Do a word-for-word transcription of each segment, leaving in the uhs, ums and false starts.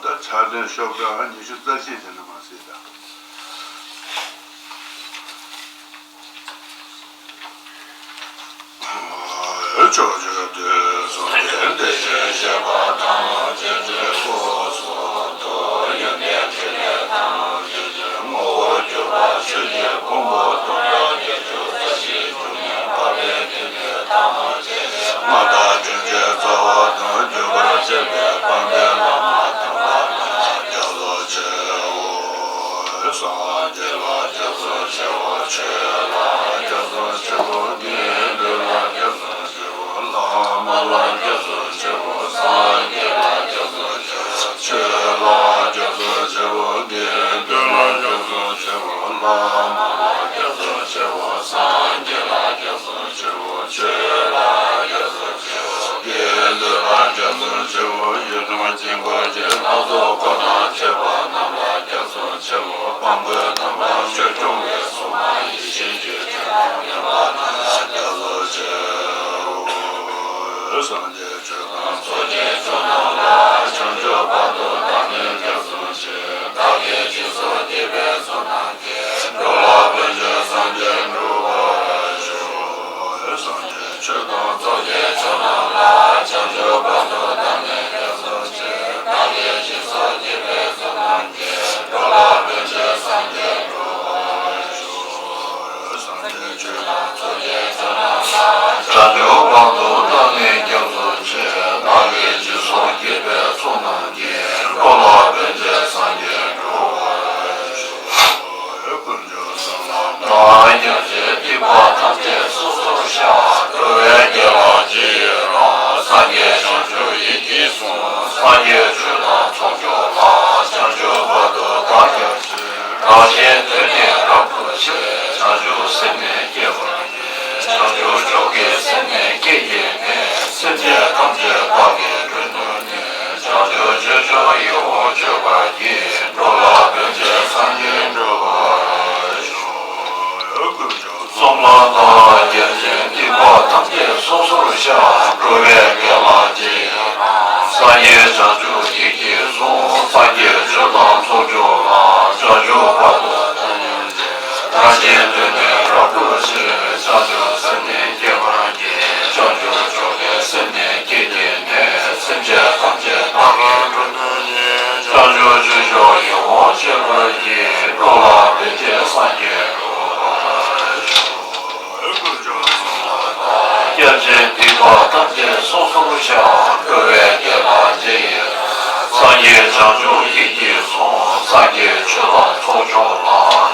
ད་ཕྱག་འདོན་ཤོག་གྲངས་ཉི་ཤུ་རྩ་གཅིག་དེ་ནས་མ་ཟད་ད། བྱང་ཆུབ་མཆོག་གི་སེམས་ནི་བསྐྱེད་བགྱིས་ནས། སེམས་ཅན་ཐམས་ཅད་བདག་གིས་མགྲོན་དུ་གནས། བྱང་ཆུབ་སྤྱོད་མཆོག་ཡིད་འོང་སྤྱོད་པར་བགྱི། འགྲོ་ལ་ཕན་ཕྱིར་སངས་རྒྱས་འགྲུབ་པར་ཤོག་གསུམ་ལ་བདག་སྐྱབས་སྦྱིན་སྡིག་པ་ཐམས་ཅད་སོ་སོར་བཤགས། འགྲོ་བའི་དགེ་བ་ཇི་ཡིས་བསགས། སངས་རྒྱས་བྱང་ཆུབ་ཡིད་ཀྱིས་བཟུང་། སངས་རྒྱས་ཆོས་དང་ཚོགས་མཆོག་ལ། བྱང་ཆུབ་བར་དུ་བདག་སྐྱབས་མཆི། རང་གཞན་དོན་ནི་རབ་བསྒྲུབ་ཕྱིར། བྱང་ཆུབ་སེམས་ནི་བསྐྱེད་པར་བགྱི། བྱང་ཆུབ་མཆོག་གི་སེམས་ནི་བསྐྱེད་བགྱིས་ནས། སེམས་ཅན་ཐམས་ཅད་བདག་གིས་མགྲོན་དུ་གནས། བྱང་ཆུབ་སྤྱོད་མཆོག་ཡིད་འོང་སྤྱོད་པར་བགྱི། འགྲོ་ལ་ཕན་ཕྱིར་སངས་རྒྱས་འགྲུབ་པར་ཤོག་སྐྱབས་སྦྱིན་སྡིག་པ་ཐམས་ཅད་སོ་སོར་བཤགས། འགྲོ་བའི་དགེ་བ་ཇི་ཡིས་བསགས། སངས་རྒྱས་བྱང་ཆུབ་ཡིད་ཀྱིས་བཟུང་། སངས་རྒྱས་ཆོས་དང་ཚོགས་མཆོག་ལ།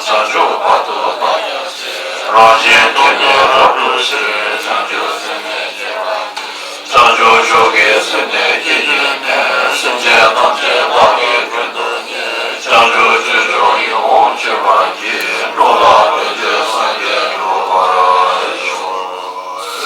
བྱང་ཆུབ་བར་དུ་བདག་སྐྱབས་མཆི། རང་གཞན་དོན་ནི་རབ་བསྒྲུབ་ཕྱིར། བྱང་ཆུབ་སེམས་ནི་བསྐྱེད་པར་བགྱི། བྱང་ཆུབ་མཆོག་གི་སེམས་ནི་བསྐྱེད་བགྱིས་ནས། སེམས་ཅན་ཐམས་ཅད་བདག་གིས་མགྲོན་དུ་གནས། བྱང་ཆུབ་སྤྱོད་མཆོག་ཡིད་འོང་སྤྱོད་པར་བགྱི། འགྲོ་ལ་ཕན་ཕྱིར་སངས་རྒྱས་འགྲུབ་པར་ཤོག་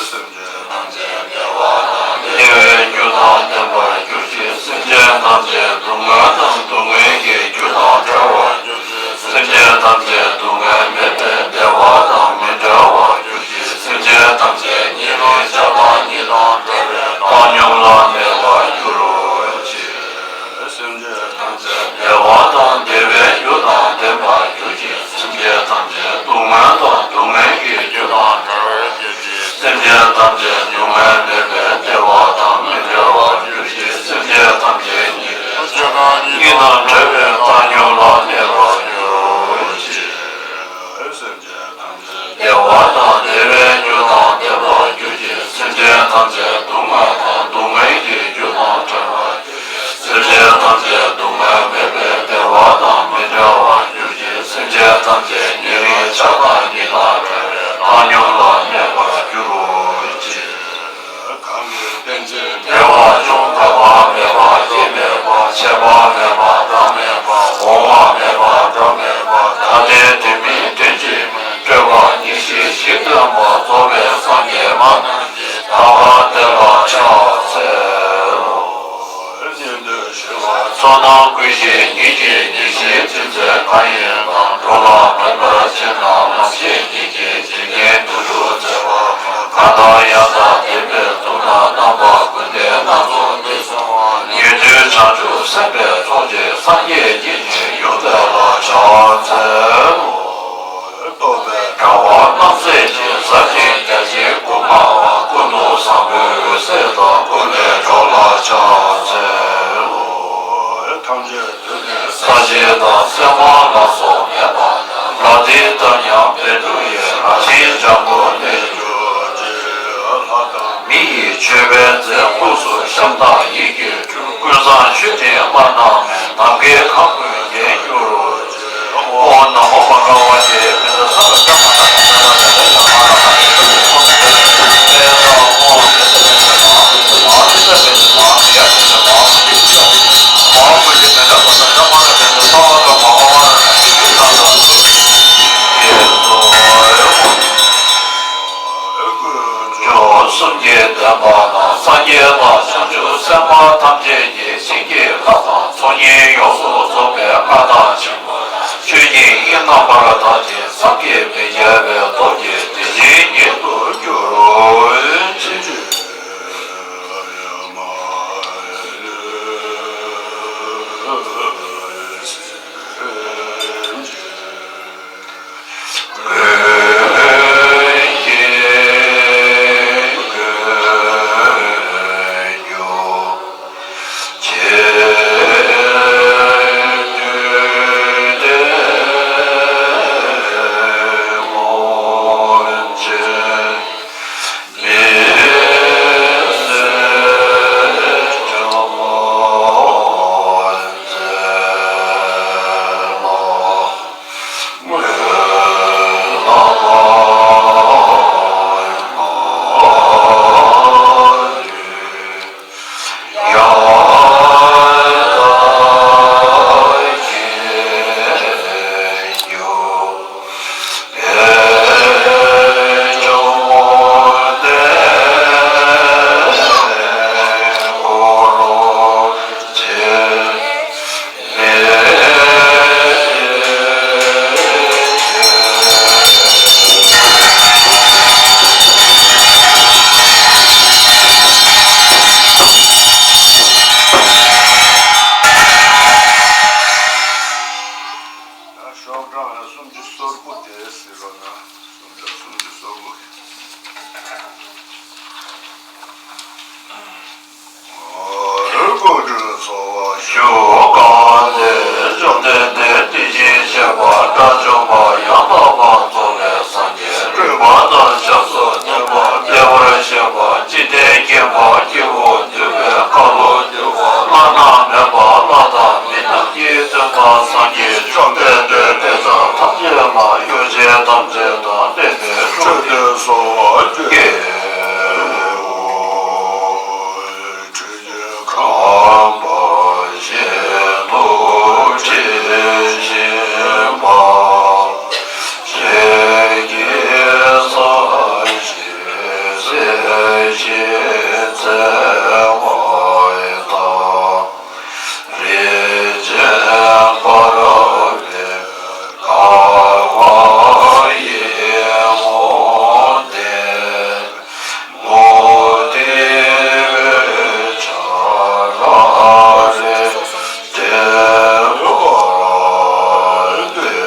སེམས་ཅན་ཐམས་ཅད་བདེ་བ་དང་བདེ་བའི་རྒྱུ་དང་ལྡན་པར་གྱུར་ཅིག་སེམས་ཅན་ཐམས་ཅད་སྡུག་བསྔལ་དང་སྡུག་བསྔལ་གྱི་རྒྱུ་དང་བྲལ་བར་གྱུར་ཅིག་སེམས་ཅན་ཐམས་ཅད་སྡུག་བསྔལ་མེད་པའི་བདེ་བ་དང་མི་འབྲལ་བར་གྱུར་ཅིག་སེམས་ཅན་ཐམས་ཅད་ཉེ་རིང་ཆགས་སྡང་གཉིས་དང་བྲལ་བའི་བཏང་སྙོམས་ལ་གནས་པར་གྱུར་ཅིག་སེམས་ཅན་ཐམས་ཅད་བདེ་བ་དང་བདེ་བའི་རྒྱུ་དང་ལྡན་པར་གྱུར་ཅིག་སེམས་ཅན་ཐམས་ཅད་སྡུག་བསྔལ་དང་སྡུག་བསྔལ་གྱི་རྒྱུ་དང་བྲལ་བར་གྱུར་ཅིག་སེམས་ཅན་ཐམས་ཅད་སྡུག་བསྔལ་མེད་པའི་བདེ་བ་དང་མི་འབྲལ་བར་གྱུར་ཅིག་སེམས་ཅན་ཐམས་ཅད་ཉེ་རིང་ཆགས་སྡང་གཉིས་དང་བྲལ་བའི་བཏང་སྙོམས་ལ་གནས་པར་གྱུར་ཅིག་བདེ་བ་དང་བདེ་བའི་རྒྱུ་དང་ལྡན་པར་གྱུར་ཅིག་སེམས་ཅན་ཐམས་ཅད་སྡུག་བསྔལ་དང་སྡུག་བསྔལ་གྱི་རྒྱུ་དང་བྲལ་བར་གྱུར་ཅིག་སེམས་ཅན་ཐམས་ཅད་སྡུག་བསྔལ་མེད་པའི་བདེ་བ་དང་མི་འབྲལ་བར་གྱུར་ཅིག་སེམས་ཅན་ཐམས་ཅད་ཉེ་རིང་ཆགས་སྡང་གཉིས་དང་བྲལ་བའི་བཏང་སྙོམས་ལ་གནས་པར་གྱུར་ཅིག་བདེ་བ་ཅུང་ཟད་པ་མེད་པ། སྐྱེ་མེད་པ། ཆད་པ་མེད་པ། རག་མེད་པ། འོང་བ་མེད་པ། འགྲོ་མེད་པ། ད་ལྟའི་དུས་མིན་དོན་གཅིག་མིན། སྤྲོས་པ་ཉེར་ཞི་བཞི་སྟོན་པ། རྫོགས་པའི་སངས་རྒྱས་མ་རྣམས་ཀྱིས། ད་ག་དེ་ལ་ཕྱག་འཚལ་ལོ། ཚོགས་རྣམས་ཀུན་ཞི་ཉིད་ཀྱི་ཉེར་ཞིའི་ཚུལ་མཛད་གང་ཡིན་དང་། འགྲོ་ལ་ཕན་པར་བྱེད་རྣམས་ལམ་ཤེས་ཉིད་ཀྱིས། བྱེད་ཀྱི་དོན་གྲུབ་མཛད་པ་གང་དང་ཡང་དག་ལྡན་པའི་གཙུག་ན་རྣམ་པ་ཀུན་ལྡན་སྣ་ཚོགས་འདི་གསུང་བ་ནི། ཉན་ཐོས་བྱང་ཆུབ་སེམས་དཔའི་ཚོགས་ཀྱིས། སངས་རྒྱས་ཀྱི་ཞིང་ཡོངས་འདས་ལ་ཕྱག་འཚལ་ལོ། རྟོག་པའི་དྲ་བ་རྣམ་སེལ་ཞིང་། ཟབ་ཅིང་རྒྱ་ཆེའི་སྐུ་མངའ་བ། ཀུན་ཏུ་བཟང་པོའི་འོད་ཟེར་དང་། ཀུན་ལས་འགྲོ་ལ་ཕྱག་འཚལ་ལོ། ཐམས་ཅད་ས་གཞི་དང་སེམས་དཔའ་ལ་སོགས་མེད་པ་དང་། ལ་དེའི་རྟགས་ཀྱང་འབད་དུ་ཡོད། རང་བཞིན་འཇམ་པོ་ནི་གྱུར་ཅིག་ལྷ་དང་མི་ཡི་མཆོད་པའི་རྫས་དངོས་སུ་བཤམས་དང་ཡིད་ཀྱིས་སྤྲུལ། ཀུན་བཟང་མཆོད་སྤྲིན་དམར་མདངས་མའི། ནམ་མཁའི་ཁམས་ཀུན་བརྒྱན་གྱུར་ཅིག་ཨོཾ་ན་མོ་བྷ་ག་ཝ་ཏེ། སྐྱོབ་གསུམ་གྱི་བདེན་པ་དང་། སངས་རྒྱས་དང་བྱང་ཆུབ་སེམས་དཔའ་ཐམས་ཅད་ཀྱི་བྱིན་གྱིས་བརླབས་དང་ཚོགས་གཉིས་ཡོངས་སུ་རྫོགས་པའི་མངའ་ཐང་ཆེན་པོ། ཆོས་ཀྱི་དབྱིངས་རྣམ་པར་དག་ཅིང་བསམ་གྱིས་མི་ཁྱབ་པའི་སྟོབས་ཀྱིས་དེ་བཞིན་ཉིད་དུ་གྱུར་ཅིག་སུམ་ཅུ་སོ་དགུ་དེ་ཟེར་རོ་ན། སུམ་ཅུ་སོ་དགུ། སྐུ་ཁྲུས་གསོལ་བ་ཞུ་གང་ལས། བཅོམ་ལྡན་འདས་དེ་བཞིན་གཤེགས་པ་དགྲ་བཅོམ་པ་ཡང་དག་པར་རྫོགས་པའི་སངས་རྒྱས་སྤྲུལ་པ་དང་ཞབས་སུ་མཐུན་པ་བདེ་བར་གཤེགས་པ་འཇིག་རྟེན་མཁྱེན་པ་སྐྱེ་བོ་འདུལ་བའི་ཁ་ལོ་བསྒྱུར་བ་བླ་ན་མེད་པ་ལྷ་དང་མི་རྣམས་ཀྱི་སྟོན་པ་སངས་རྒྱས་བཅོམ་ལྡན་འདས་དེ་དག་ཐམས་ཅད་ལ་ཡོ་བྱད་ཐམས་ཅད་དང་ལྡན་པའི་ཁྲོ་གཏུམ་གསོལ་བ་འདེབས། ཁམས་པ་གཞན་ལུགས་ཇི་བཞིན་པ། ཞལ་གྱི་ས་གཞི་གསལ་ཞིང་འཚེར་བ་དང་། རིན་ཆེན་འབར་བའི་ཁ་བ་ཡི་མུ་ཏིག་མུ་ཏིག་འོད་ཆགས་ལ་རེག་བྲེག་པར་འདོད།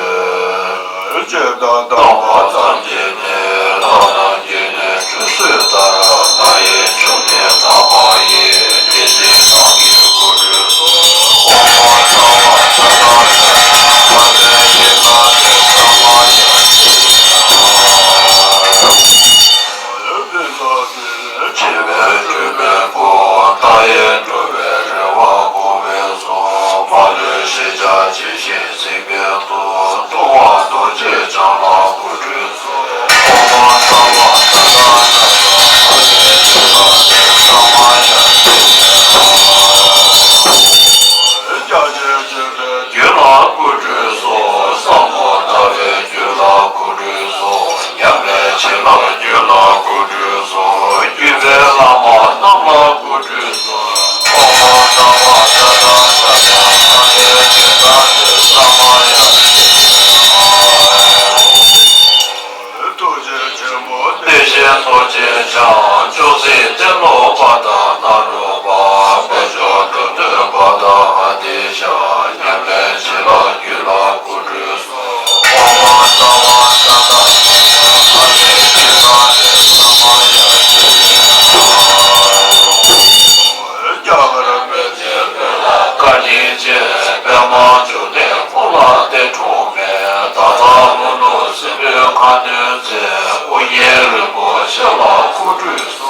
ཇི་ལྟར་བལྟམས་པ་ཐམས་ཅད་ནི། ལྷ་རྣམས་ཀྱི་ནི་ཆུ་སྲིན་ལྟར། ལྷ་ཡི་ཆུ་ནི་དག་པ་ཡིས། དེ་བཞིན་བདག་གི་སྐུ་ཁྲུས་སོ། ཨོཾ་སརྦ་ཏ་ཐཱ་ན་ཛྙཱ་ན་ཧ་རེ་ཁྱེ་ཏ་ཏེ་ས་མ་ཡ་ཏེ། ཆེ་བའི་སྤྲུལ་པའི་སྐུ། མཐའ་ཡས་འགྲོ་བའི་རེ་བ་སྤོང་བའི་གཟུངས། མ་ལུས་ཞི་བྱ་ཇི་བཞིན་གཟིགས་པའི་མཐུ། ཐུབ་དབང་རྡོ་རྗེ་འཆང་ལ་སྐུ་ཁྲུས་སོ། ཨོཾ་སརྦ་ཏ་ཐཱ་ན་ཛྙཱ་ན་ཧ་རེ་ཁྱེ་ཏ་ཏེ་ས་མ་ཡ་ཏེ། རྒྱལ་ཆེན་སྤྱོད་པའི་རྒྱུད་ལ་སྐུ་ཁྲུས་སོ། ཟབ་མོ་ལྟ་བའི་རྒྱུད་ལ་སྐུ་ཁྲུས་སོ། ཉམས་ལེན་བྱིན་རླབས་རྒྱུད་ལ་སྐུ་ཁྲུས་སོ། བརྒྱུད་པའི་བླ་མ་རྣམས་ལ་སྐུ་ཁྲུས་སོ། ཨོཾ་སརྦ་ཏ་ཐཱ་ན་ཛྙཱ་ན་ཧ་རེ་ཁྱེ་ཏ་ཏེ་ས་མ་ཡ་ཏེ། ཐུགས་རྗེ་ཆེན་པོ་བདེ་གཤེགས་རྡོ་རྗེ་འཆང་། མཆོག་སྲེད་ཏེ་ལོ་པ་དང་ནཱ་རོ་པ། དཔལ་མཆོག་འགྲོ་དོན་པ་དང་ཨ་ཏི་ཤ། ཉམས་ལེན་བྱིན་རླབས་རྒྱུད་ལ་སྐུ་ཁྲུས་སོ། ཨོཾ་སརྦ་ཏ་ཐཱ་ན་ཛྙཱ་ན་ཧ་རེ་ཁྱེ་ཏ་ཏེ་ས་མ་ཡ་ཏེ། རྒྱ་གར་མི་ཚེ་བཀའ་དྲིན་ཅན། པདྨ་འབྱུང་གནས་ཁོ་ལ་གཏད་འཁྲུངས་མེད། ད་ལྟ་ལྷོ་ནུབ་སྲིན་པོའི་ཁ་གནོན་མཛད། ཨོ་རྒྱན་རིན་པོ་ཆེ་ལ་སྐུ་ཁྲུས་སོ།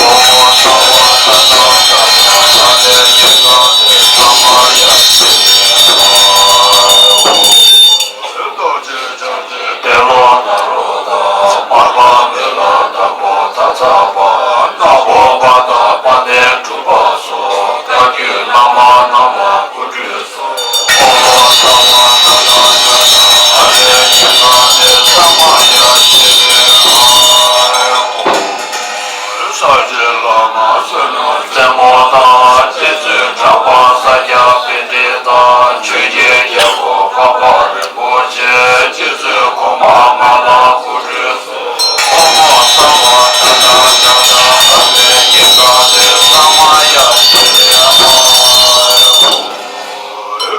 ཨོཾ་སརྦ་ཏ་ཐཱ་ན་ཛྙཱ་ན་ཧ་རེ་ཁྱེ་ཏ་ཏེ་ས་མ་ཡ་ཏེ། ཏེ་ལོ་ནཱ་རོ་དང་། མར་པ་མི་ལ་དྭགས་པོ་ད་ཚ་པ། ནག་པོ་པ་དང་དཔལ་ལྡན་འབྲུག་པ་སོགས། བཀའ་བརྒྱུད་བླ་མ་རྣམས་ལ་སྐུ་ཁྲུས་སོ། ཨོཾ་སརྦ་ཏ་ཐཱ་ན་ཛྙཱ་ན་ཧ་རེ་ཁྱེ་ཏ་ཏེ་ས་མ་ཡ་ཏེ། ས་སྐྱའི་བླ་མ་བསོད་ནམས་རྩེ་མོ་དང་། རྗེ་བཙུན་གྲགས་པ་ས་སྐྱ་པཎྜི་ཏ། ཆོས་ཀྱི་རྒྱལ་པོ་འཕགས་པ་རིན་པོ་ཆེ། རྗེ་བཙུན་གོང་མ་མ་ལ་སྐུ་ཁྲུས་སོ། ཨོཾ་སརྦ་ཏ་ཐཱ་ན་ཛྙཱ་ན་ཧ་རེ་ཁྱེ་ཏ་ཏེ་ས་མ་ཡ་ཏེ།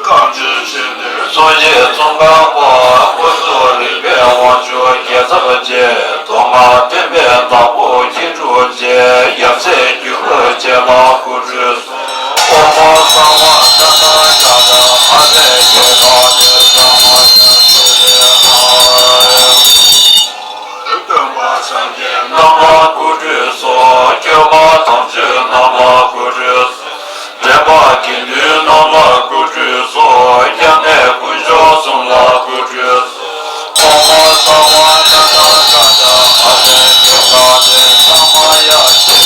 གངས་ཅན་ཞིང་གཏེར་གཙོ་ཆེ་ཙོང་ཁ་པ། དཀོན་མཆོག་རིག་པའི་དབང་ཕྱུག་རྒྱལ་ཚབ་རྗེ། མདོ་སྔགས་བསྟན་པའི་བདག་པོ་མཁས་གྲུབ་རྗེ། ཡབ་སྲས་བརྒྱུད་པ་བཅས་ལ་སྐུ་ཁྲུས་སོ། ཨོཾ་སརྦ་ཏ་ཐཱ་ན་ཛྙཱ་ན་ཧ་རེ་ཁྱེ་ཏ་ཏེ་ས་མ་ཡ་ཏེ། སྟོན་པ་སངས་རྒྱས་རྣམས་ལ་སྐུ་ཁྲུས་སོ། སྐྱོབ་པ་དམ་ཆོས་རྣམས་ལ་སྐུ་ཁྲུས་སོ། འདྲེན་པ་དགེ་འདུན་རྣམས་ལ་སྐུ་ཁྲུས་སོ། སྐྱབས་གནས་དཀོན་མཆོག་གསུམ་ལ་སྐུ་ཁྲུས་སོ། ཨོཾ་སརྦ་ཏ་ཐཱ་ན་ཛྙཱ་ན་ཧ་རེ་ཁྱེ་ཏ་ཏེ་ས་མ་ཡ་ཏེ།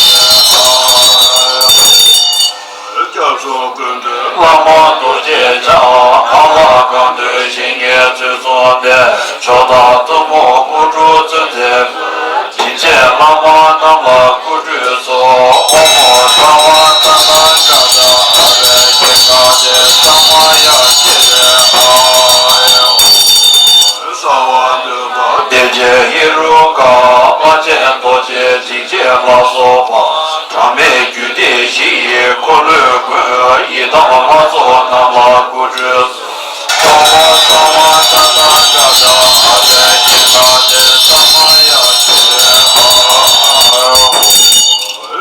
སྐྱབས་སོགས་ཀུན་འདུས་བླ་མ་རྡོ་རྗེ་འཆང་། ཨ་ལ་གང་འདུལ་ཞིང་གི་ཚུལ་གསུངས་ཏེ། མཆོག་དང་ཐུན་མོང་དངོས་གྲུབ་སྩོལ་མཛད་པའི། དྲིན་ཅན་བླ་མ་རྣམས་ལ་སྐུ་ཁྲུས་སོ། ཨོཾ་སརྦ་ཏ་ཐཱ་ན་ཛྙཱ་ན་ཧ་རེ་ཁྱེ་ཏ་ཏེ་ས་མ་ཡ་ཏེ། ཨ་ཡ། གསང་བ་འདུས་པ་སྡེ་བརྒྱད་ཧེ་རུ་ཀ། ལྷ་ཆེན་རྡོ་རྗེ་འཇིགས་བྱེད་ལ་སོགས་པ། གྲངས་མེད་རྒྱུད་སྡེ་བཞི་ཡི་འཁོར་ལོས་ཀུན། ཡི་དམ་ལྷ་ཚོགས་རྣམས་ལ་སྐུ་ཁྲུས་སོ། ཨོཾ་སརྦ་ཏ་ཐཱ་ན་ཛྙཱ་ན་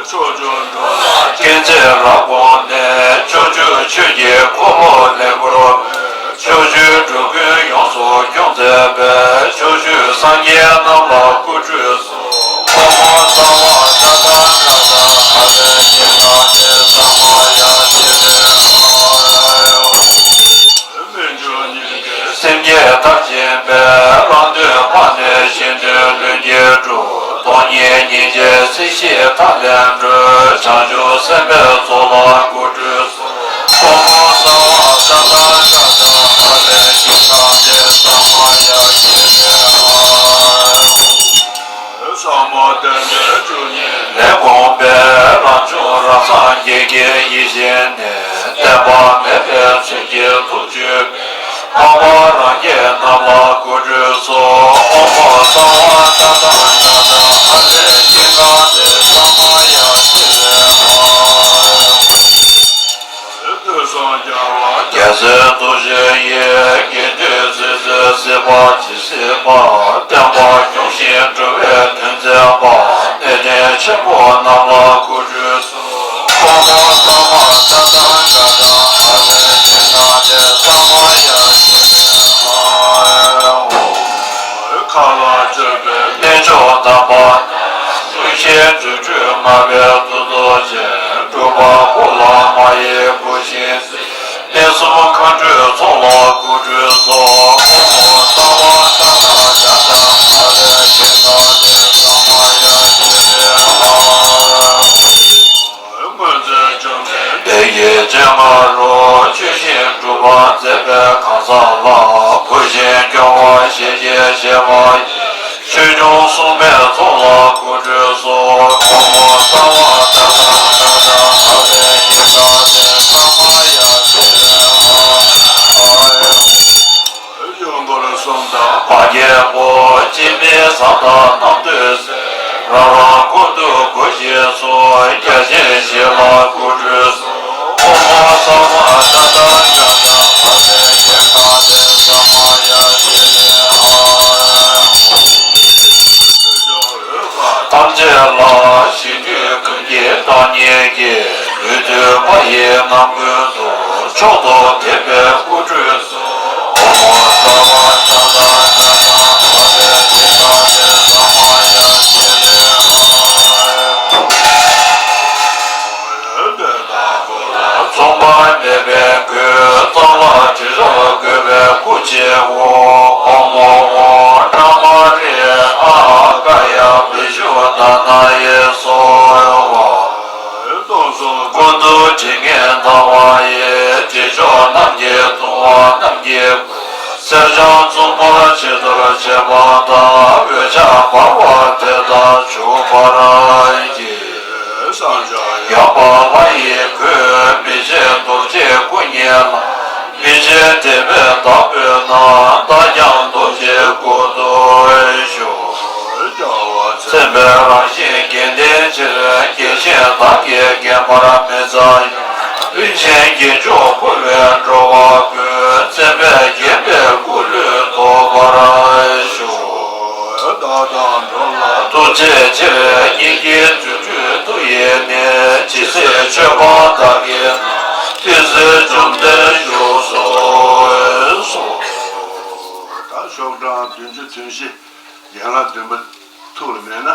ཕྱོགས་བཅུ་འགྲོ་ལ་མཁྱེན་བརྩེ་རབ་དགོངས་ནས། ཕྱོགས་བཅུའི་ཆོས་ཀྱི་འཁོར་ལོ་ལས་བསྐོར་བའི། ཕྱོགས་བཅུའི་འགྲོ་ཀུན་ཡོངས་སུ་སྐྱོང་མཛད་པའི། ཕྱོགས་བཅུའི་སངས་རྒྱས་རྣམས་ལ་སྐུ་ཁྲུས་གསོལ། ཨོཾ་ཨཱཿཧཱུྃ་ས་ཝཱ་ཏ་ཐཱ་ག་ཏ་ཧ་རེ་ཀི་ནཱ་དྷེ་ས་མ་ཡ་ཤི་རེ་ཧཱ། སེམས་བསྐྱེད་མཐར་ཕྱིན་པས། རང་དོན་སྤངས་ནས་གཞན་དོན་ལྷུན་གྱིས་གྲུབ། སྟོང་ཉིད་སྙིང་རྗེའི་སྲིད་ཞིའི་མཐའ་ལས་གྲོལ། བྱང་ཆུབ་སེམས་དཔའི་ཚོགས་ལ་སྐུ་ཁྲུས་གསོལ། ཨོཾ་ཨཱཿཧཱུྃ་ས་ཝཱ་ཏ་ཐཱ་ག་ཏ་ཧ་རེ་ཀི་ནཱ་དྷེ་ས་མ་ཡ་ཤི་རེ་ཧཱ། ས་མ་ཏེ་ནེ་བཅུ་གཉིས་ལས་བསྒོམས་པས། རང་བྱུང་རང་སངས་རྒྱས་ཀྱི་ཡེ་ཤེས་ནི། བརྟེན་པ་མེད་པའི་ཚུལ་གྱིས་ཐུགས་བརྗོད་པས། འཕགས་པ་རང་རྒྱལ་རྣམས་ལ་སྐུ་ཁྲུས་གསོལ། ཨོཾ་ཨཱཿཧཱུྃ་ས་ཝཱ་ཏ་ཐཱ་ག་ཏ་ཧ་རེ་ཀི་ནཱ་དྷེ་ས་མ་ཡ་ཤི་རེ་ཧཱ། རྒྱལ་སྲས་ཐུགས་རྗེ་ཡིས། དགེ་འདུན་སྲིད་རྩེར་གཟིགས་པ་ཇི་སྲིད་པ། བསྟན་པ་སྐྱོང་ཞིང་འགྲོ་བའི་དོན་མཛད་པ། གནས་བརྟན་ཆེན་པོ་རྣམས་ལ་སྐུ་ཁྲུས་གསོལ། ཨོཾ་ཨཱཿཧཱུྃ་ས་ཝཱ་ཏ་ཐཱ་ག་ཏ་ཧ་རེ་ཀི་ནཱ་དྷེ་ས་མ་ཡ་ཤི་རེ་ཧཱ། མཁའ་ལ་སྤྱོད་པའི་རྣལ་འབྱོར་དམ་པ། ཀུན་ཤེས་རྫུ་འཕྲུལ་མངའ་བའི་གཙུག་ཏོར་ཅན། སྤྲུལ་པ་ཧོ་ལ་མ་ཡི་བུ་བཞིན། གནས་གསུམ་མཁའ་འགྲོའི་ཚོགས་ལ་སྐུ་ཁྲུས་གསོལ། ཨོཾ་ཨཱཿཧཱུྃ་ས་ཝཱ་ཏ་ཐཱ་ག་ཏ་ཧ་རེ་ཀི་ནཱ་དྷེ་ས་མ་ཡ་ཤི་རེ་ཧཱ། སྔོན་ཚེ་བཅོམ་ལྡན་འདས་ཀྱི་སྤྱན་སྔ་རུ། ཆོས་བཞིན་སྒྲུབ་པར་མཛད་པའི་གང་ཟག་ལ། བུ་བཞིན་སྐྱོང་བར་ཞལ་གྱིས་བཞེས་པ་ཡི། ཆོས་སྐྱོང་སྲུང་མའི་ཚོགས་ལ་སྐུ་ཁྲུས་གསོལ། ཨོཾ་ཨཱཿཧཱུྃ་ས་ཝཱ་ཏ་ཐཱ་ག་ཏ་ཧ་རེ་ཀི་ནཱ་དྷེ་ས་མ་ཡ་ཤི་རེ་ཧཱ། ཡུལ་འཁོར་གསུམ་དང་། མ་སྐྱེས་པོ། སྐྱེ་མེད་བཟའ་དང་རྣམ་ཐོས་སྲས། རང་རང་ཀུན་ཏུ་གོ་ཞིང་སུ། རྒྱལ་ཆེན་བཞི་ལ་སྐུ་ཁྲུས་གསོལ། ཨོཾ་ཨཱཿཧཱུྃ་ས་ཝཱ་ཏ་ཐཱ་ག་ཏ་ཧ་རེ་ཀི་ནཱ་དྷེ་ས་མ་ཡ་ཤི་རེ་ཧཱ། ཐམས་ཅད་ལ་ཞི་དུལ་ཀུན་གྱི་བདག་ཉིད་ཀྱིས། ལུས་བཏུད་པ་ཡི་རྣམ་ཀུན་ཏུ། མཆོག་ཏུ་དད་པས་སྐུ་ཁྲུས་གསོལ། ཨོཾ་ཨཱཿཧཱུྃ་ས་ཝཱ་ཏ་ཐཱ་ག་ཏ་ཧ་རེ་ཀི་ནཱ་དྷེ་ས་མ་ཡ་ཤི་རེ་ཧཱ། མཚུངས་པ་མེད་པའི་སྐུ། གཙང་ལ་དྲི་རབ་བཀོད་པའི་སྐུ་ཆེའོ། ཨོཾ་ཨོཾ་ཨོཾ་ན་མ་རེ་ཨཱ་ཀཱ་ཡ་བི་ཤུདྡྷ་ནཱ་ཡེ་སྭཱ་ཧཱ། ཀུན་ཏུ་དྲི་ངད་ལྡང་བ་ཡི། དྲི་མཆོག་རྣམས་ཀྱིས་བརྡུང་བ་རྣམས་ཀྱི། སེར་ལྗང་བཙུན་པོར་ཕྱི་དོར་བྱེད་པ་དང་། འོད་ཆགས་འབར་བ་དེ་དག་བྱུག་པར་བགྱི། ཡངས་པ་ལྷ་ཡི་གོས། མི་ཕྱེད་རྡོ་རྗེའི་སྐུ་བརྙེས་ལ། མི་ཕྱེད་དད་པས་བདག་འབོད་ན། བདག་ཀྱང་རྡོ་རྗེའི་སྐུ་ཐོབ་ཤོག། མཚན་དཔལ་རང་བཞིན་བརྒྱད་ལྡན་ཕྱིར། རྒྱལ་ཆེན་བདག་གིས་བརྒྱན་པར་མི་མཛའ་ཡང་། རིན་ཆེན་རྒྱན་མཆོག་ཕུལ་བས་འགྲོ་བ་ཀུན། མཚན་དཔལ་བརྒྱན་པའི་སྐུ་ལུས་ཐོབ་པར་ཤོག། བདག་དང་འགྲོ་ལ་ཐུགས་རྗེའི་ཕྱིར། སྙིང་གའི་རྫུ་འཕྲུལ་མཐུ་ཡིས་ནི། ཇི་སྲིད་མཆོད་པ་བདག་གིས་གནང་། དེ་སྲིད་བཅོམ་ལྡན་བཞུགས་སུ་གསོལ། ད་ཤོག་གྲངས་བདུན་ཅུ་དོན་བཞི། ཡན་ལག་བདུན་པ་ཐུགས་ལ་མེད་ན།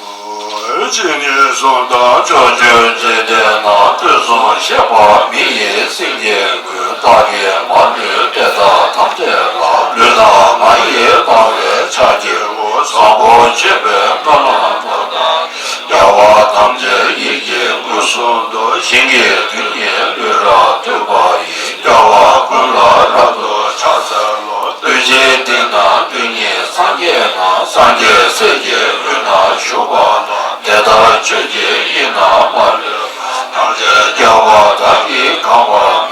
འོད་ཆེན་ནས་བཟུང་དང་། ཕྱོགས་བཅུའི་འཇིག་རྟེན་ན། དུས་གསུམ་གཤེགས་པ་མི་ཡི་སེང་གེ་ཀུན། བདག་གིས་མ་ལུས་དེ་དག་ཐམས་ཅད་ལ། ལུས་དང་ངག་ཡིད་དང་བས་ཕྱག་བགྱིའོ། བཟང་པོ་སྤྱོད་པའི་སྨོན་ལམ་ཐོབ་ན། རྒྱལ་བ་ཐམས་ཅད་ཡིད་ཀྱིས་མངོན་སུམ་དུ། ཞིང་གི་རྡུལ་སྙེད་ལུས་རབ་བཏུད་པ་ཡིས། རྒྱལ་བ་ཀུན་ལ་རབ་ཏུ་ཕྱག་འཚལ་ལོ། རྡུལ་གཅིག་སྟེང་ན་རྡུལ་སྙེད་སངས་རྒྱས་རྣམས། སངས་རྒྱས་སྲས་ཀྱི་དབུས་ན་བཞུགས་པ་ལ། དེ་ལྟར་ཆོས་ཀྱི་དབྱིངས་རྣམས་མ་ལུས་པ། ཐམས་ཅད་རྒྱལ་བ་དག་གིས་གང་བར་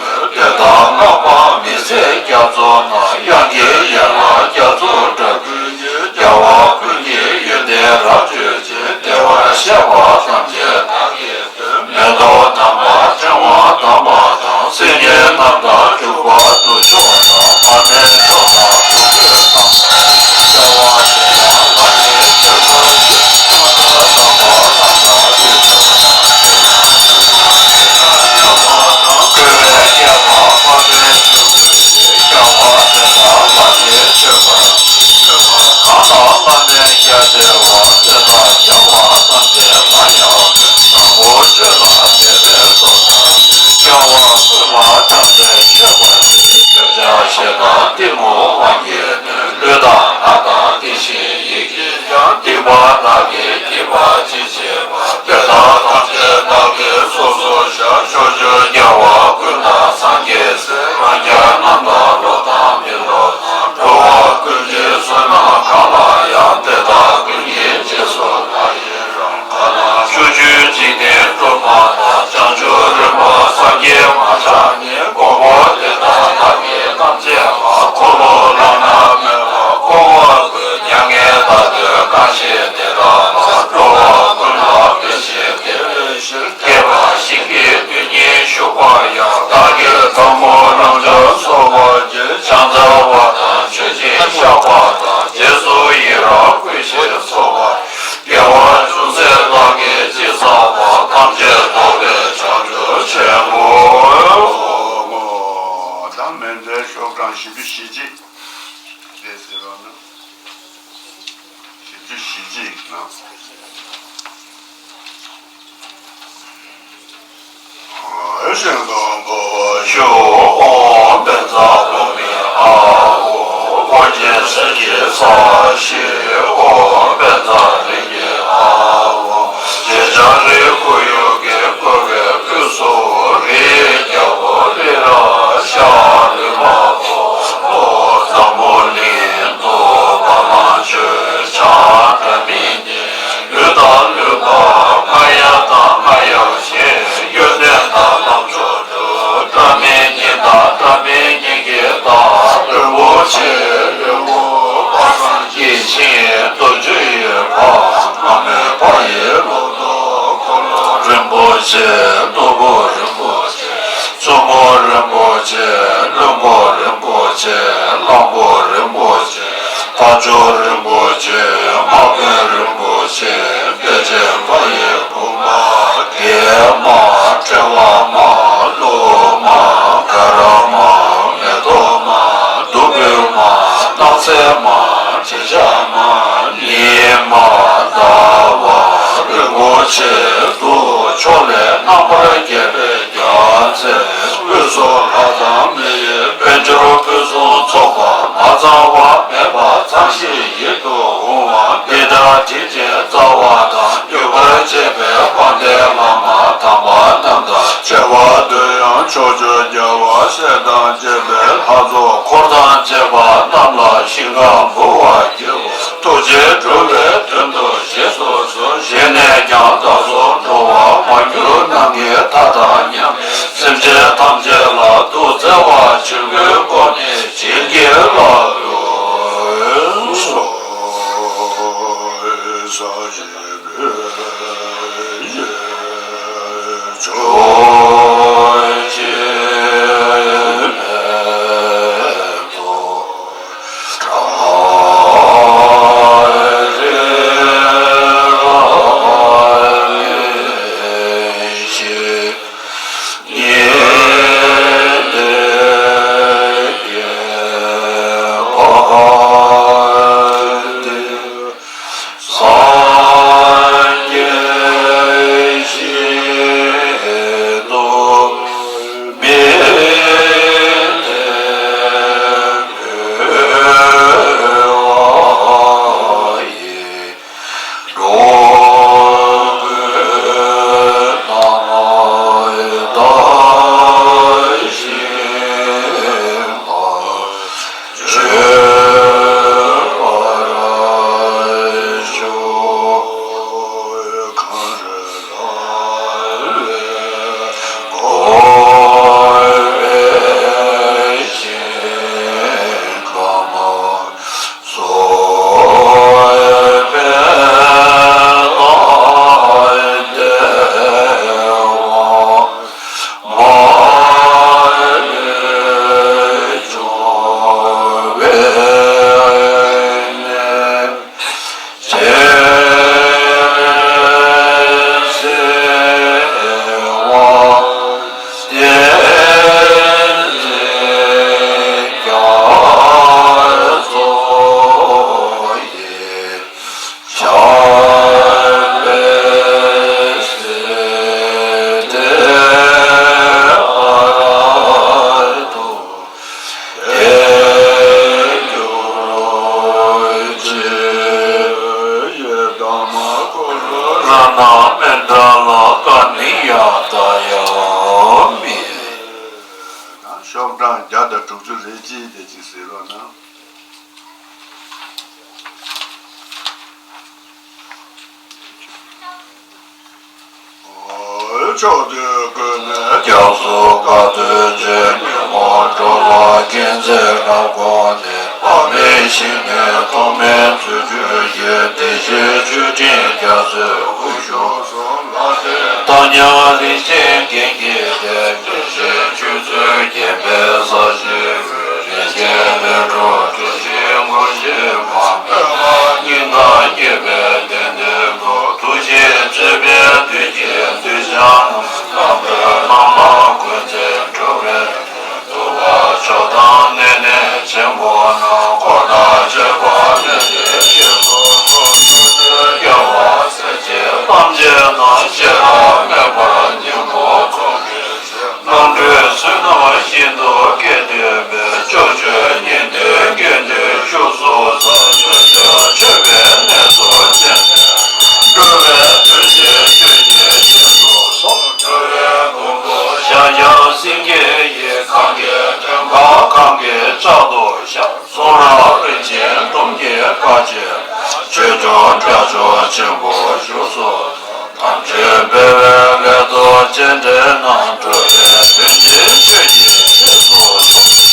ཐམས་ཅད་མཆོད་པར་བགྱི། བདེ་བྱ་ཞེ་སྡང་གཏི་མུག་དབང་གིས་ནོན། ལུས་དང་ངག་དང་དེ་བཞིན་ཡིད་ཀྱིས་ཀྱང་། སྡིག་པ་བདག་གིས་བགྱིས་པ་ཅི་མཆིས་པ། དེ་དག་ཐམས་ཅད་བདག་གིས་སོ་སོར་བཤགས། ཕྱོགས་བཅུའི་རྒྱལ་བ་ཀུན་དང་སངས་རྒྱས་སྲས། རང་རྒྱལ་རྣམས་དང་སློབ་དང་མི་སློབ་དང་། འགྲོ་བ་ཀུན་གྱི་བསོད་ནམས་གང་ལ་ཡང་། དེ་དག་ཀུན་གྱི་རྗེས་སུ་བདག་ཡི་རང་། ཕྱོགས་བཅུའི་འཇིག་རྟེན་སྒྲོན་མ་དང་། བྱང་ཆུབ་རིན་པོ་སངས་རྒྱས་མ་ཆགས་ཉིད། དགོངས་པ་འདི་ལྟར་བདག་གིས་ཐམས་ཅད་པ། འཁོར་ལོ་བླ་ན་མེད་པ་འཁོར་བ་ཀུན། མྱ་ངན་འདའ་སྟོན་གང་ཞིག་དེ་དག་ལ། འགྲོ་བ་ཀུན་ལ་ཕན་ཞིང་བདེ་བའི་ཕྱིར། བསྐལ་པ་ཞིང་གི་དུས་ཉིད་བཞུགས་པ་ཡང་། བདག་གིས་ཐལ་མོ་རང་བྱུང་གསོལ་བ་བགྱི། ཕྱག་འཚལ་བ་དང་མཆོད་ཅིང་བཤགས་པ་དང་། རྗེས་སུ་ཡི་རང་བསྐུལ་ཞིང་གསོལ་བ། དགེ་བ་ཅུང་ཟད་བདག་གིས་ཅི་བསགས་པ། ཐམས་ཅད་རྫོགས་པའི་བྱང་ཆུབ་ཆེན་པོ། ད་མཎྜལ་ཤོག་གྲངས་བཞི་བཅུ་ཞེ་གཅིག་དེ་ཟེར་བ་ན། བཞི་བཅུ་ཞེ་གཅིག་ན། ཨོ་ཞིང་སྡོང་པོ་ཞུ། ཨོཾ་བཛྲ་བྷཱུ་མི་ཨཱཿཧཱུྃ། ཨོཾ་ཆེན་སྲས་ཀྱི་ས་གཞི། ཨོཾ་བཛྲ་རིགས་ཀྱི་ཨཱཿཧཱུྃ། ཞེས་བྱ་རིའི་ཁོར་ཡུག་གི་བསྐོར་བའི་དབུས་སུ། རིའི་རྒྱལ་པོ་རི་རབ་ཤ་ལུས་འཕགས་པོ་ལྷོ་འཛམ་བུ་གླིང་དུ། བ་ལང་སྤྱོད་ཕྱག་འདྲ་མིན་གཉིས། ལུས་དང་ལུས་པ་རྔ་ཡབ་དང་རྔ་ཡབ་ཆེ། གཡོ་ལྡན་དང་ལམ་མཆོག་དྲུག་འདྲ་མིན་གཉིས་དང་འདྲ་མིན་གཉིས་ཀྱི་བདག་རིན་པོ་ཆེ་རི་བོ་དཔག་བསམ་གྱི་ཤིང་རྡོ་རྗེ་ཡི་བ། ལྷ་མོའི་བ་ཡི་ལོ་ཏོག་འཁོར་ལོ་རིན་པོ་ཆེ། ནོར་བུ་རིན་པོ་ཆེ། བཙུན་མོ་རིན་པོ་ཆེ། བློན་པོ་རིན་པོ་ཆེ། གླང་པོ་རིན་པོ་ཆེ། རྟ་མཆོག་རིན་པོ་ཆེ། དམག་དཔོན་རིན་པོ་ཆེ། དཔེ་ཆེན་བ་ཡི་བུ་མ། གད་མ། ཕྲེང་བ་མ། ལུག་མ། ག་ར་མ། མེ་ཏོག་མ། བདུག་སྤོས་མ། སྣང་གསལ་མ། དྲི་ཆབ་མ། ཉི་མ། ཟླ་བ། རིན་པོ་ཆེ། དུག་མཆོག་ལས་རྣམ་པར་རྒྱལ་བའི་རྒྱལ་མཚན། དབུས་སུ་ལྷ་དང་མི་ཡི་དཔལ་འབྱོར་ཕུན་སུམ་ཚོགས་པ། མ་ཚང་བ་མེད་པ་ཚང་ཞིང་ཡིད་དུ་འོང་བ། འདི་ལྟར་དྲིན་ཅན་རྩ་བ་དང་འདུས་པར་བྱས་པའི་དཔལ་ལྡན་བླ་མ་དམ་པ་རྣམས་དང་། བྱ་བ་དུ་ཡང་ཕྱོགས་བཅུའི་རྒྱལ་བ་སྲས་དང་བཅས་པའི་ལྷ་ཚོགས་འཁོར་དང་བཅས་པ་རྣམས་ལ་ཞིང་ཁམས་འབུལ་བར་བགྱིའོ། ཐུགས་རྗེས་འགྲོ་བའི་དོན་དུ་རྗེས་སུ་བཟུང་། བཞེས་ནས་ཀྱང་བདག་སོགས་འགྲོ་བ་མ་གྱུར་ནམ་མཁའི་མཐའ་དང་མཉམ། སེམས་ཅན་ཐམས་ཅད་ལ་ཐུགས་བརྩེ་བ་ཆེན་པོས་བསྐོར་ནས་བྱིན་གྱིས་བརླབ་ཏུ་གསོལ། ཤོག་གྲངས་བརྒྱ་དང་དྲུག་ཅུ་རེ་གཅིག་དེ་གཅིག་གཟིགས་རོགས་གནང་། ཕྱོགས་དུས་ཀུན་ནས་སྐྱབས་སུ་དགའ་སྟོན་ཅན། ཉོན་མོངས་འགྲོ་ལ་མཁྱེན་བརྩེ་རབ་དགོངས་ནས། དཔག་མེད་ཞི་གནས་ཐོགས་མེད་མཛོད་བརྒྱུད་ཀྱི། བདེ་གཤེགས་མཆོད་སྤྲིན་རྒྱ་མཚོའི་དབུས་བཞུགས་སུ་ལགས་ཏེ། བདག་ཉིད་རིན་ཆེན་རྒྱན་གྱིས་བརྒྱན། བདེ་གཤེགས་མཆོད་ཚུལ་བརྒྱན་པའི་ས་གཞིའི་དབུས། རིན་ཆེན་ལས་འཁྲུངས་བདུད་བཞིའི་དངོས་གཞི་མ། སྙིང་ནས་བསྙེན་པའི་གདན་འདྲེན་དུ། ཐུགས་རྗེས་མཛད་པའི་བདུད་ཀྱི་གདུལ་བྱ་རྣམས། ནམ་མཁའི་ནང་ན་ཀུན་གྱི་འགྲོ་བའི་མགོན། ཐུབ་པ་མཆོག་དང་ནན་ཏན་ཆེན་པོ་རྣམས། འཁོར་དང་བཅས་པ་སྨོན་ལམ་བཞེས་སུ་གསོལ། ཕྱོགས་བཅུའི་རྒྱལ་བ་སྲས་བཅས་ཐམས་ཅད་རྣམས། བྱེ་བྲག་མེད་པར་སྙིང་པོར་མཛོད་ཀྱི་རྣམ་གྲོལ་བསོད་ནམས་ཤིན་ཏུ་སྐྱེད་དུ་མེད། ཕྱོགས་བཅུའི་གཉན་འདུས་དགེ་འདུན་བཞུགས་སུ་གསོལ། མཆོད་པའི་གནས་སུ་བྱོན་ནས། འགྲོ་བའི་དོན་ཆེན་སྤྱོད་ཀྱི་རྗེས་སུ་སོང་། འགྲོ་བའི་མགོན་པོ་ཞྭ་སྦྱངས་སེང་གེ་ཡི། གང་གི་དྲན་པ་གང་གི་ཕྱག་ཏུ་བཞག་གསུང་རབ་རིན་ཆེན་སྒྲོམ་གྱིས་བཀའ་བཅག་ཆོས་སྐྱོང་དགྲ་བཅོམ་ཆེན་པོ་བཞུགས་སུ། དམ་ཆོས་འཕེལ་བའི་སླད་དུ་སྤྱན་འདྲེན་གནང་། འགྲོ་བའི་དོན་ཆེན་སྤྱོད་ཀྱི་རྗེས་སུ་སོང་།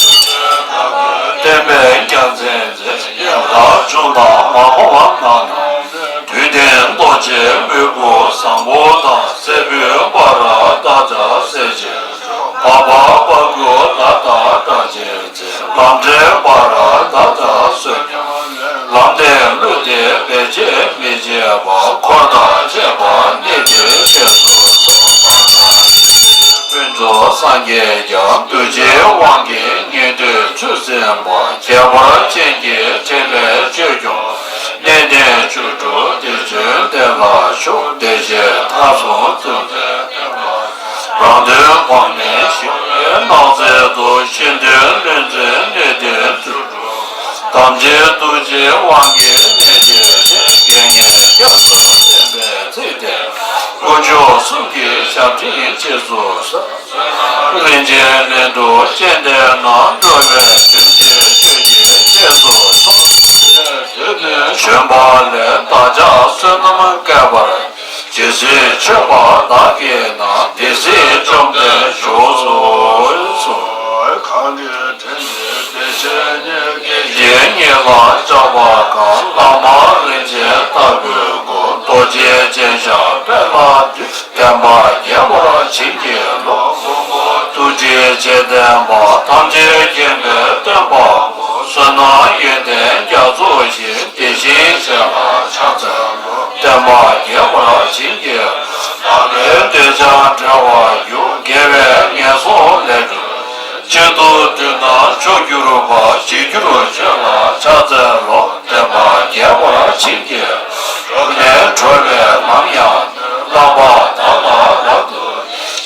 བསྟན་པའི་རྒྱལ་མཚན་མཛད། ཡང་དག་བྱུང་དང་མ་གོམས་རྣམས། དུས་མཐའི་རྡོ་རྗེའི་སྨུག་པོ་བཟང་པོ་དང་། སྲད་བུའི་སྤ་ར་མདའ་དང་གསལ་བྱེད། འཕགས་པ་དཔའ་བོས་མདའ་དང་སྒྲ་གཅན་འཛིན། ལམ་འདྲེན་སྤ་ར་མདའ་དང་གསོད་ཉམས། ལམ་བདེན་བློ་བདེན་བེད་སྤྱད་མི་བྱེད་པ། འཁོར་དང་བཅས་པ་གནས་འདིར་གཤེགས་སུ་གསོལ། ཕུན་ཚོགས་སངས་རྒྱས་ཀྱང་རྡོ་རྗེའི་དབང་གིས་ཉན་ཐོས་ཚུལ་འཛིན་པ། ཁྱད་པར་ཅན་གྱི་ཕྲིན་ལས་ཆོས་སྐྱོང་། གནས་བརྟན་བཅུ་དྲུག་སྡེ་བཙུན་དེ་ལ་ཞུགས། བདེ་གཤེགས་མཐའ་སྲུང་བཙུན་མོའི་བསྟན་པ། རང་དོན་དཔག་མེད་ཞི་བའི་སྣང་ཚད་དུ། གཞན་དོན་བློས་འཛིན་གནས་བརྟན་བཅུ་དྲུག་དམ་ཅན་རྡོ་རྗེའི་དབང་གིས་གནས་འདིར་གཤེགས། དགེ་བསྙེན་སྐྱབས་སུ་བསྟེན་པའི་ཚིག་དེ། དཀོན་མཆོག་གསུམ་གྱི་ཞབས་འབྲིང་རྗེས་སུ་གསོལ། རིན་ཆེན་གླིང་དུ་སྤྱན་འདྲེན་གནང་། འགྲོ་བའི་དོན་ཆེན་སྤྱོད་ཀྱི་རྗེས་སུ་སོང་། བྱོན་པ་ལས་བདག་ཅག་བསོད་ནམས་བསྐལ་པར། ཇི་སྲིད་མཆོད་པ་བདག་གིས་གནང་། དེ་སྲིད་བཅོམ་ལྡན་བཞུགས་སུ་གསོལ། གང་གི་དྲིན་ལས་བདེ་གཤེགས་ཉིད་ཀྱི། ཉེ་ལ་བཅར་བ་གང་། བླ་མ་རིན་ཆེན་ལྟ་བུའི་སྐུ། རྡོ་རྗེ་ཅན་ཞབས་པད་ལ་འདུད། བསྟན་པ་རྒྱས་པར་བྱིན་གྱིས་རློབས། ཐུགས་རྗེ་ཆེ་ལྡན་པ། ཐམས་ཅད་མཁྱེན་པའི་སྟོན་པ་པོ། བསོད་ནམས་ཡོན་ཏན་རྒྱ་མཚོ་བཞིན། དེ་བཞིན་གཤེགས་ལ་ཕྱག་འཚལ་ལོ། བསྟན་པ་རྒྱས་པར་བྱིན་གྱིས་རློབས། བདག་ལས་འདོད་ཆགས་བྲལ་བར་གྱུར། དགེ་བས་ངན་སོང་ལས་གྲོལ། གཅིག་ཏུ་བསྡུས་ན་མཆོག་གྱུར་པ། གཅིག་གྱུར་ཆོས་ལ་ཕྱག་འཚལ་ལོ། བསྟན་པ་རྒྱས་པར་བྱིན་གྱིས། འགྲོ་ནས་གྲོལ་བའི་ལམ་ཡང་ནོད། བླ་མ་དག་ལ་རབ་ཏུ།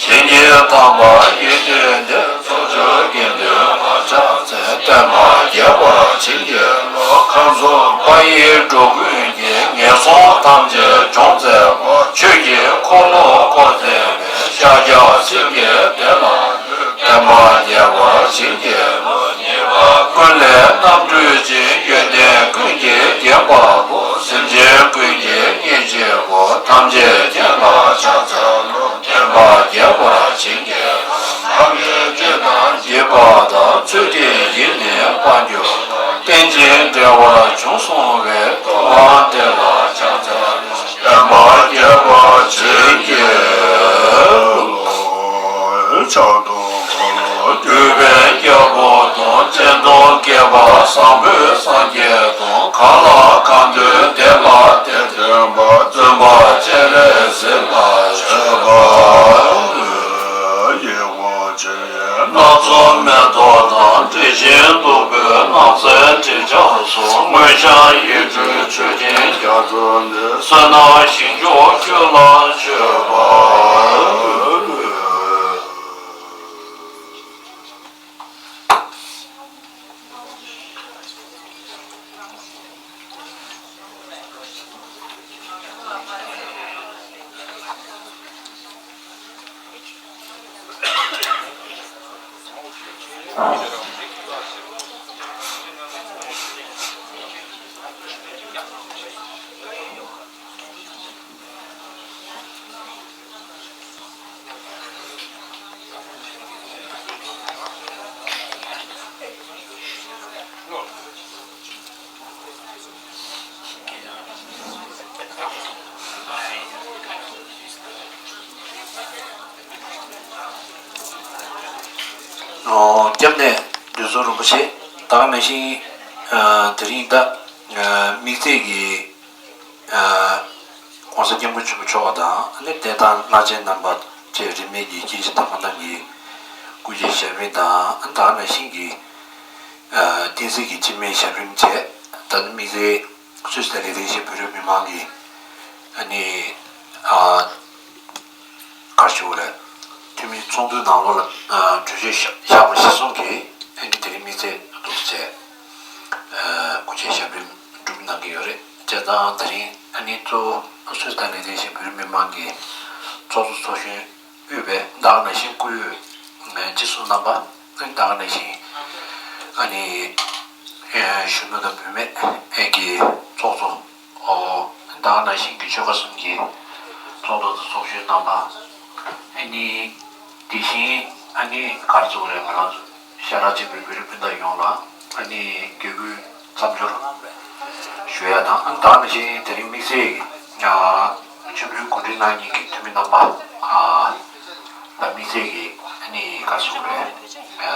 བྱིན་གྱིས་བརླབ་པར་ཡོན་ཏན་འདི། ཕྱོགས་བཅུའི་དགེ་འདུན་མ་ཆགས་འཛིན། བསྟན་པ་རྒྱས་པར་བྱིན་གྱིས་རློབས། ཁམས་གསུམ་མཁའ་ཡི་འགྲོ་ཀུན་གྱི། ངན་སོང་ཐམས་ཅད་སྦྱོང་མཛད་པ། ཆོས་ཀྱི་འཁོར་ལོ་བསྐོར་མཛད་པའི། ཤཱཀྱ་སེང་གེ་དེ་ལ། བསྟན་པ་རྒྱས་པར་བྱིན་གྱིས་རློབས། ཉེས་པ་ཀུན་ལས་རྣམ་གྲོལ་ཅིང་། ཡོན་ཏན་ཀུན་གྱིས་བརྒྱན་པ་པོ། སེམས་ཅན་ཀུན་གྱི་གཉེན་གཅིག་པོ། ཐམས་ཅད་མཁྱེན་ལ་ཕྱག་འཚལ་ལོ། བསྟན་པ་རྒྱས་པར་བྱིན་གྱིས་རློབས། ཐམས་ཅད་སྐྱིད་དང་སྐྱིད་པ་དང་། ཚུལ་ཁྲིམས་ཡིད་ནི་དཔལ་འབྱོར་པ། རྟེན་ཅིང་འབྲེལ་བར་བྱུང་སོང་བའི། ཐུབ་དབང་དེ་ལ་ཕྱག་འཚལ་ལོ། བསྟན་པ་རྒྱས་པར་བྱིན་གྱིས་རློབས། ཕྱག་རྡོར་འཁོར་ལོ་སྒྱུར་བའི་རྒྱལ་པོ་དང་། སྤྱན་སྟོང་བརྒྱད་པ་བཟང་པོའི་སངས་རྒྱས་དང་། གང་ལ་གང་འདུལ་དེ་ལ་དེ་སྟོན་པ། བཙུན་པ་སྤྱན་རས་གཟིགས་ལ་མཆོད་པ་འབུལ། ཡིད་འོང་ཆེ་བའི་སྣ་ཚོགས་མེ་ཏོག་དང་། དྲི་ཞིམ་བདུག་སྤོས་སྣང་གསལ་དྲི་ཆབ་གསུམ། མངོན་ཤེས་ཡིད་སྤྲུལ་མཆོད་སྦྱིན་རྒྱ་མཚོ་འདི། བསོད་ནམས་ཞིང་མཆོག་ཁྱོད་ལ་མཆོད་པ་འབུལ། ཨོ། སྐྱབས་གནས་འདུས་ཚོགས་རིན་པོ་ཆེ། ད་ག་ནང་བཞིན་ཨ་དེ་རིང་ད་ཨ་དམིགས་བསལ་གྱི་ཨ་༸གོང་ས་༸སྐྱབས་མགོན་ཆེན་པོ་མཆོག་དང་ཨ་ནི་གདན་དང་བླ་ཆེན་རྣམ་པ་བཅས་རིས་མེད་ཀྱི་སྐྱེས་ཆེན་དམ་པ་རྣམས་ཀྱི་སྐུ་ཕྱྭའི་ཞབས་རིམ་དང་ཨ་ནི་ད་ག་ནང་བཞིན་གྱི་ཨ་བསྟན་སྲིད་ཀྱི་སྤྱི་མོས་ཞབས་རིམ་བཅས། ད་ནི་དམིགས་བསལ་སུད་སི་དང་ལིག་ཏེན་ཤི་ཊེན་བོད་རིགས་མི་མང་གི་ཨ་ནི་ཨ་ག་རེ་ཞུ་དགོས་རེད། འཐུས་མི་ཚོགས་འདུའི་ནང་ལོགས་ལ་ཨ་གྲོས་ཆོད་བཞག་བཞག་པ་གཞིར་བཟུང་གིས་ཨ་ནི་དེ་རིང་དམིགས་བསལ་དུ་བྱས་ཨ་སྐུ་ཕྱྭའི་ཞབས་རིམ་སྒྲུབ་གནང་གི་ཡོད་རེད། བྱས་ཙང་དེ་རིང་ཨ་ནི་གཙོ་བོ་སུད་སི་དང་ལིག་ཏེན་ཤི་ཊེན་བོད་རིགས་མི་མང་གི་ཚོགས་གཙོ་ཚོགས་གཞོན་དབུས་པའི་ད་ག་ནང་བཞིན་སྐུ་ཡོད་སྤྱི་ཟུར་རྣམ་པ། ད་ག་ནང་བཞིན་ཨ་ནི་གཞོན་ནུ་དང་བུད་མེད་ཀྱི་ཚོགས་གཙོ། ཨོ། ད་ག་ནང་བཞིན་གྱི་ཆོལ་ཁ་གསུམ་གྱི་ཚོགས་གཙོ་དང་ཚོགས་གཞོན་རྣམ་པ། ཨ་ནི་དེ་བཞིན་ཨ་ནི་ག་རེ་ཟེར་དགོས་རེད། ང་རང་ཚོ་ཤ་ཁྲག་གཅིག་པའི་བོད་རིགས་སྤུན་ཟླ་ཡོངས་ལ་ཨ་ནི་དགེ་སྐུལ་མཚམས་སྦྱོར་ཞུ་ཡ་དང་། ཨ་ནི་ད་ག་ནང་བཞིན་དེ་རིང་དམིགས་བསལ་གྱི་ཨ་མཆོད་འབུལ་གོ་སྒྲིག་གནང་མཁན་གྱི་འཐུས་མི་རྣམ་པ་ཨ་ལ་དམིགས་བསལ་གྱི་ཨ་ནི་ག་རེ་ཟེར་དགོས་རེད། ཨ་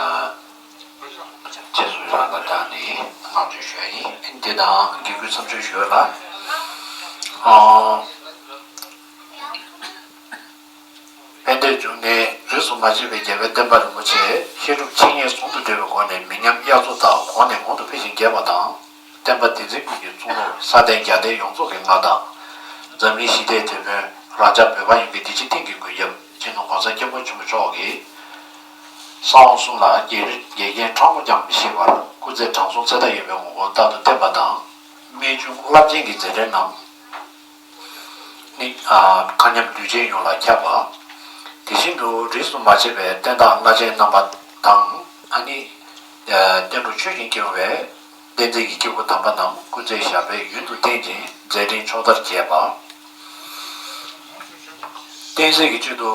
རྗེས་སུ་ཡི་རང་ལ་བདག་ནི་བསྔགས་བརྗོད་ཞུ་ཡ་ཡིན། དེ་དང་དགེ་སྐུལ་མཚམས་སྦྱོར་ཞུ་ཡ་ལ། ཨ་དཔལ་ལྡན་འབྱུང་གནས་རིས་སུ་མ་ཆད་པའི་རྒྱལ་བའི་བསྟན་པ་རིན་པོ་ཆེ་བཤད་སྒྲུབ་འཆད་ཉན་ཟུང་དུ་འབྲེལ་བའི་སྒོ་ནས་མི་ཉམས་དབྱར་མཚོ་ལྟར་གོང་ནས་གོང་དུ་འཕེལ་ཞིང་རྒྱས་པ་དང་། བསྟན་པ་བསྟན་འཛིན་ཀུན་གྱི་གཙུག་ལག་ས་སྟེང་རྒྱལ་བསྟན་ཡོངས་རྫོགས་ཀྱི་མངའ་ཐང་། འཛམ་གླིང་ཞི་བདེའི་དེད་དཔོན་རང་ཅག་བོད་པ་ཡོངས་ཀྱི་བདེ་སྐྱིད་གཏིང་གི་མགོན་སྐྱབས་སྤྱི་ནོར་༸གོང་ས་༸སྐྱབས་མགོན་ཆེན་པོ་མཆོག་གིས་གསང་བ་གསུམ་ལ་རྒྱལ་རིགས་འགལ་རྐྱེན་ཕྲ་མོ་ཀྱང་མི་བཞེད་པར་སྐུ་ཚེ་དྲང་སྲོང་ཚེ་མཐའ་ཡས་པའི་ངོ་བོ་རྟག་ཏུ་བསྟན་པ་དང་། རྨད་བྱུང་རླབས་ཆེན་གྱི་མཛད་འཕྲིན་རྣམས་ནི་མཁའ་མཉམ་དུས་ཆེན་ཡོངས་ལ་ཁྱབ་པ། དེ་བཞིན་དུ་རིས་སུ་མ་ཆད་པའི་བསྟན་བདག་བླ་ཆེན་རྣམ་པ་དང་ཨ་ནི་བསྟན་འགྲོ་ཆོས་བཞིན་སྐྱོང་བའི་བསྟན་འཛིན་གྱི་སྐྱེས་བུ་དམ་པ་རྣམས་སྐུ་ཚེ་ཞབས་པད་ཡུན་དུ་བརྟན་ཅིང་མཛད་འཕྲིན་ཕྱོགས་མཐར་རྒྱས་པ། བསྟན་སྲིད་ཀྱི་ཆེད་དུ་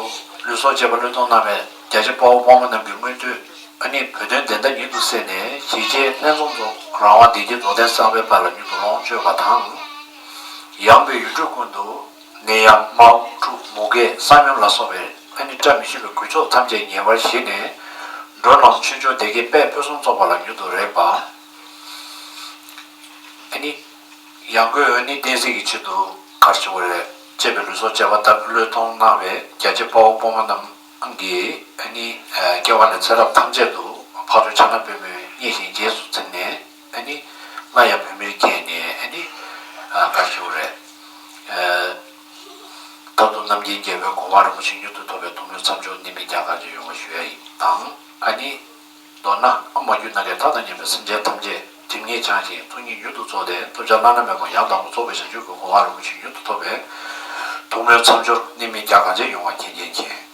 ལུས་སྲོག་བཅད་པ་བློས་གཏོང་གནང་བའི་རྒྱ་ཆེ་དཔའ་བོ་དཔའ་མོ་རྣམས་ཀྱི་མངོན་བསྟོད་ཨ་ནི་བོད་དོན་བདེན་མཐའ་མྱུར་དུ་གསལ་ནས་གཞིས་བྱེས་ལྷན་འཛོམས་སུ་རང་དབང་བདེ་སྐྱིད་རྫོགས་ལྡན་གསར་པའི་དཔལ་ལ་མྱུར་དུ་ལོངས་སྤྱོད་པ་དང་། ཡངས་པའི་ཡུལ་གྲུ་ཀུན་ཏུ་ནད་ཡམས་དམག་འཁྲུག་མུ་གེ་ས་སྨྱོན་ལ་སོགས་པའི་ཨ་ནི་བཀྲ་མི་ཤིས་པའི་གོད་ཆག་ཐམས་ཅད་ངེས་པར་ཞི་ནས་འགྲོ་རྣམས་ཆོས་འབྱོར་བདེ་སྐྱིད་དཔལ་ཕུན་སུམ་ཚོགས་པ་ལ་མྱུར་དུ་རེག་པ། ཨ་ནི། ཡང་སྒོས་ཨ་ནི་བསྟན་སྲིད་ཀྱི་ཆེད་དུ་གར་བྱེད་པ་རེད། གཅེས་པའི་ལུས་སྲོག་བཅད་པ་ལྟར་བློས་གཏོང་གནང་བའི་རྒྱ་ཆེ་དཔའ་བོ་དཔའ་མོ་རྣམས་ཀྱིས་ཨ་ནི་སྐྱེ་བ་ནས་ཚེ་རབས་ཐམས་ཅད་དུ་ཕ་རོལ་ཕྱག་ན་པདྨོའི་མཉེས་གཤིན་རྗེས་སུ་འཛིན་ནས་ཨ་ནི་སླར་ཡང་བོད་མིར་སྐྱེས་ནས་ཨ་ནི་གར་བྱེད་པ་རེད། མཐར་ཐུག་རྣམ་མཁྱེན་རྒྱལ་བའི་གོ་འཕང་རིན་པོ་ཆེ་མྱུར་དུ་ཐོབ་པའི་ཐུགས་སྨོན་མཚམས་སྦྱོར་གནད་སྨིན་རྒྱ་གར་གྱི་ཡོང་བ་ཞུ་ཡ་ཡིན་དང་ཨ་ནི། མདོར་ན་ཨ་མ་རྒྱུད་ན་མཁའི་མཐའ་དང་མཉམ་པའི་སེམས་ཅན་ཐམས་ཅད་སྒྲིབ་གཉིས་བྱང་ཞིང་ཐུགས་གཉིས་མྱུར་དུ་རྫོགས་ཏེ་ཐོབ་བྱ་བླ་ན་མེད་པ་ཡང་དག་པར་རྫོགས་པའི་བྱང་ཆུབ་ཀྱི་གོ་འཕང་རིན་པོ་ཆེ་མྱུར་དུ་ཐོབ་པའི་ཐུགས་སྨོན་མཚམས་སྦྱོར་གནད་སྨིན་རྒྱ་གར་གྱི་ཡོང་བ་མཁྱེན་མཁྱེན་མཁྱེན།